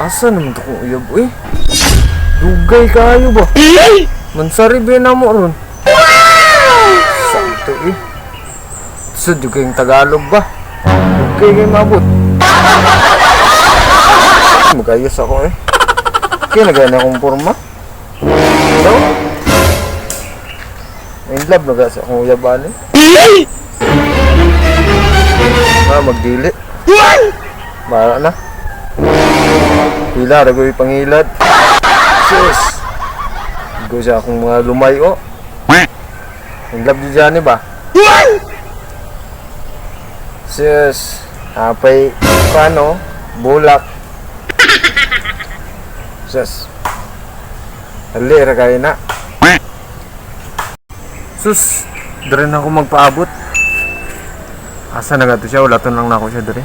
Asa naman to kong uyab, uy? Dugay kayo ba? Mansari ba na mo ron? Sakto eh. Sud yung kayong Tagalog ba? Dugay kayo maabot. Magayos ako eh. Kaya nagaya na akong forma. No? In love na sa akong uyaban eh. Ah, magdili. Bahala na. Pila, ragoy pangilad. Sus! Go sa akong mga lumay, oh. In love di dyan, eh, ba? Sus! Apay, paano? Bulak. Sus! Dali, ra kayo na. Sus! Dere na ako magpaabot. Asa na gato siya? Wala to lang na ako siya dere.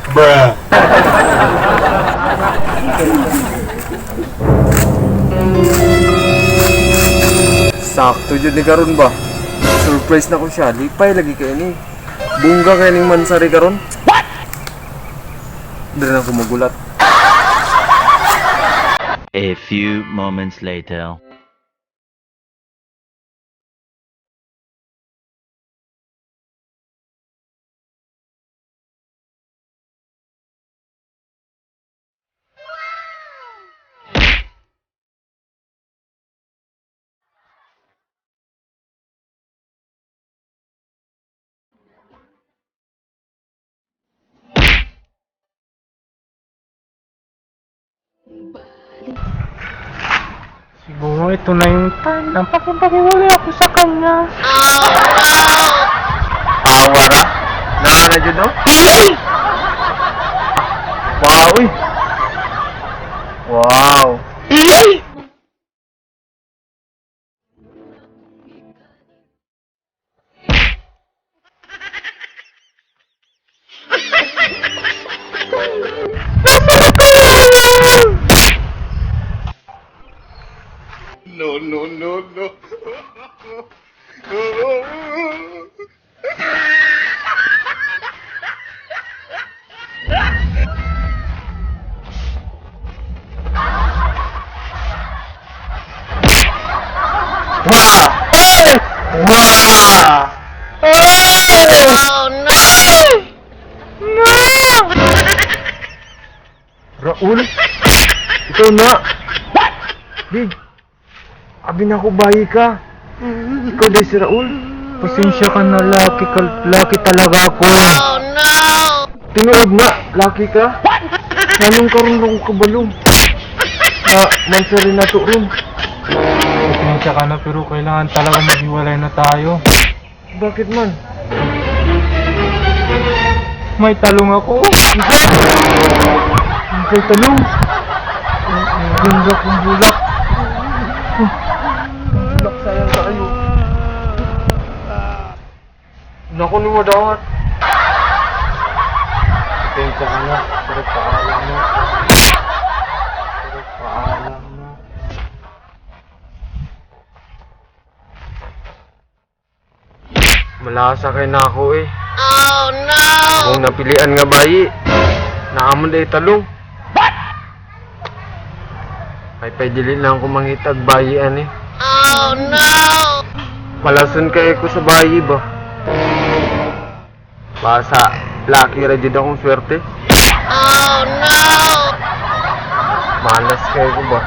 Sakto jud ni karon ba? Surprise na ko siya. Lipay lagi kay ni. Bungga kay ning mansari karon. What? Dere na ako magulat. A few moments later. Siguro ito na yung time na pakipaghiwalay ako sa kanya. Awara. Naa na jud oh. Wow, uy. Wow. No, no, no, no. Wow! Wow! Oh no! Raul? Ikaw na! Big! Abi na ako bayi ka! Ikaw din si Raul! Pasensya ka na, lucky, ka, lucky talaga ako. Oh no! Tinuod na! Lucky ka! Nanong karon na akong kabalo? Na mansari na to ron. Pasensya ka na pero kailangan talaga maghiwalay na tayo. Bakit man? May talong ako. Ang talong! Ganda kong bulak. Bulak sayang kayo. Naku ni Madawat. Pasensya ka na, pero paalam na. Pero paalam na. Malasa kay na ako eh. Oh no! Kung napilian nga bayi, naamon day talong. What? Ay pwede lang ako mangitag bayi ani. Oh no! Malason kay ko sa bayi ba? Basa, laki ra jud akong swerte. Oh no! Malas kay ko ba?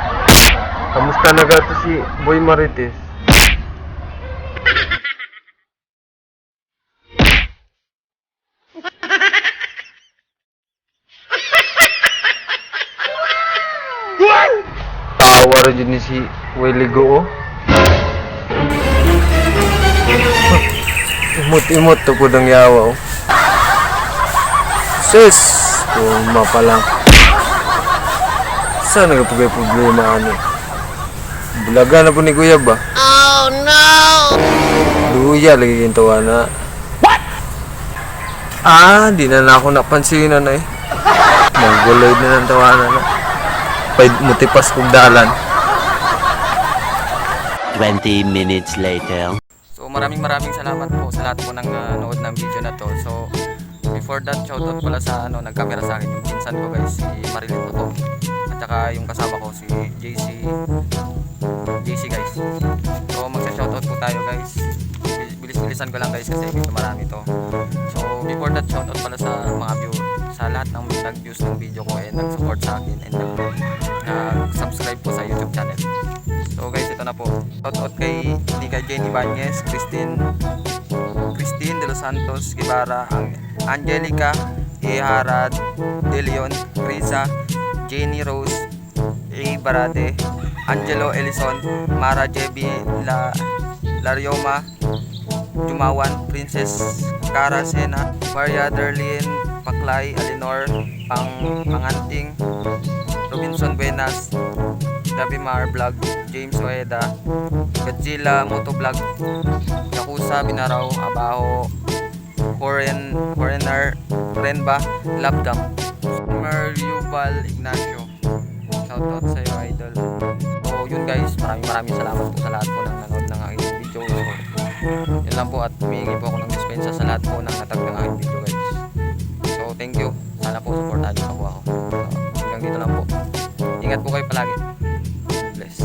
Kamusta na gato si Boy Marites? Tawa ra jud ni si Willie Go oh. Imot-imot to po ng yawa oh. Sis, kuma pa lang. Saan nagpagay problema ano? Bulaga na po ni Kuya ba? Oh no! Luya lagi gintawa na. What? Ah, di na na ako napansinan eh. Mongoloid na ng tawanan na. Pwede mutipas kong dalan. 20 minutes later. So maraming maraming salamat po sa lahat po ng nanood ng video na to. So Before that, shoutout pala sa ano, nagkamera sa akin, yung pinsan ko, guys, si Marilyn po. At saka yung kasama ko, si JC JC, guys. So magsa-shoutout po tayo, guys. Bilis-bilisan ko lang, guys, kasi medyo marami to. So before that, shoutout pala sa mga view sa lahat ng nag-views ng video ko and nag-support sa akin and nag-subscribe po sa YouTube channel. So guys, ito na po. Shoutout kay Nika Jenny Banyes, Christine Christine De Los Santos Guevara, Angelica Ihara De Leon, Risa, Jenny Rose, A. Barate, Angelo Ellison, Mara JB La Larioma, Jumawan, Princess Cara Sena, Maria Derlin, Paklay, Alinor, Pang Panganting, Robinson Buenas, Davimar Vlog, James Oeda, Godzilla Motovlog, Yakuza Binaraw, Abaho, Foreign, Foreigner, Renba, Labdam, Mariubal Ignacio. Shoutout sa iyo, idol. So, yun guys, maraming maraming salamat po sa lahat po ng nanood ng aking video. So, yun lang po at humihingi po ako ng dispensa sa lahat po ng natag ng aking video, guys. So, thank you. Sana po supportahan niyo pa po ako. So, hanggang dito lang po. Ingat po kayo palagi. Bless.